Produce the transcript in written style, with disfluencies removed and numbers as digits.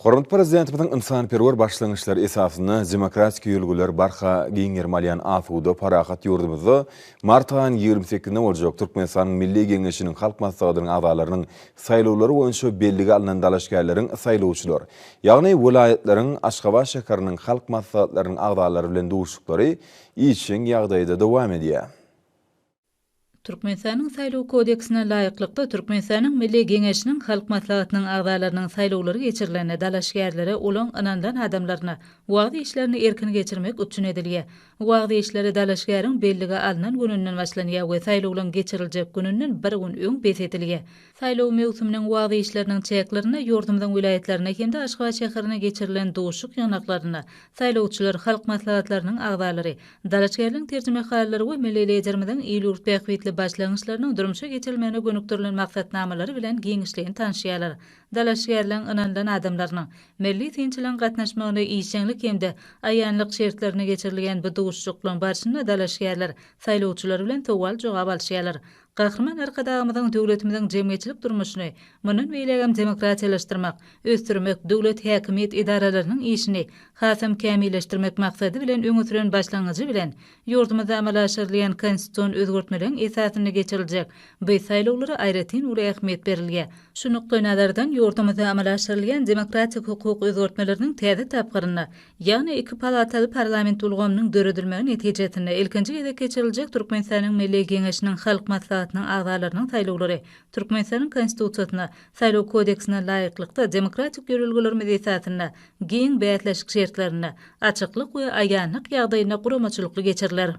Hormatly Prezidentimiziň ynsanperwer başlangyçlary esasynda demokratik ýörelgeler barha giň gerim alýan asuda, parahat ýurdumyzda mart aýynyň ýigrimi sekizinde boljak Türkmenistanyň Milli Geňeşiniň Halk Maslahatynyň agzalarynyň saýlawlary boýunça bellige alnan dalaşgärleriň saýlawçylar, ýagny welaýatlaryň, Aşgabat şäheriniň Halk Maslahatlarynyň agzalary bilen duşuşyklary işjeň ýagdaýda dowam edýär. Türkmenistanyň Saýlaw kodeksine laýyklykda, Türkmenistanyň Milli Geňeşiniň Halk Maslahatynyň agzalarynyň saýlawlary geçirilende dalaşgärlere, olaň ynanylan adamlaryna wagyz işlerini erkin geçirmek üpjün edilýär. Wagyz işleri dalaşgäriň bellige alnan gününden başlanýar we saýlawlaryň geçiriljek gününden bir gün öň bes edilýär. Saýlaw möwsüminiň wagyz işleriniň çäklerinde ýurdumyzyň welaýatlarynda hem-de Aşgabat şäherinde geçirilen duşuşyk ýygnaklarynda saýlawçylar, halk maslahatlarynyň agzalary, dalaşgärligiň terjimehallary we milli Liderimiziň il-ýurt bähbitli başlangyçlarynyň durmuşa geçirilmegine gönükdirilen maksatnamalary bilen giňişleýin tanyşýarlar. Dalaşgärligiň ynanylan adamlarynyň, milli synçylaryň gatnaşmagynda işjeňlik hem-de aýanlyk şertlerinde geçirilýän bu duşuşyklaryň barşynda dalaşgärler saýlawçylar bilen sowal-jogap alyşýarlar. Gahryman Arkadagymyzyň döwletimiziň jemgyýetçilik durmuşyny mundan beýlägem demokratiýalaşdyrmak, ösdürmek, döwlet häkimiýet edaralarynyň işini hasam kämilleşdirmek maksady bilen öňe süren başlangyjy bilen ýurdumyzda amala aşyrylýan konstitusion özgertmeleriň esasynda geçiriljek bu saýlawlara aýratyn uly ähmiýet berilýär. Şu nukdaýnazardan ýurdumyzda amala aşyrylýan demokratik hukuk özgertmeleriniň täze tapgyrynda Ýagny iki palataly parlament ulgamynyň döredilmegi netijesinde ilkinji gezek geçiriljek Türkmenistanyň Milli Geňeşiniň Halk Maslahatynyň agzalarynyň saýlawlary Türkmenistanyň Konstitusiýasyna, Saýlaw kodeksine laýyklykda demokratik ýörelgelerimiz esasynda, giň bäsleşik şertlerinde, açyklyk we aýanlyk ýagdaýynda guramaçylykly geçiriler.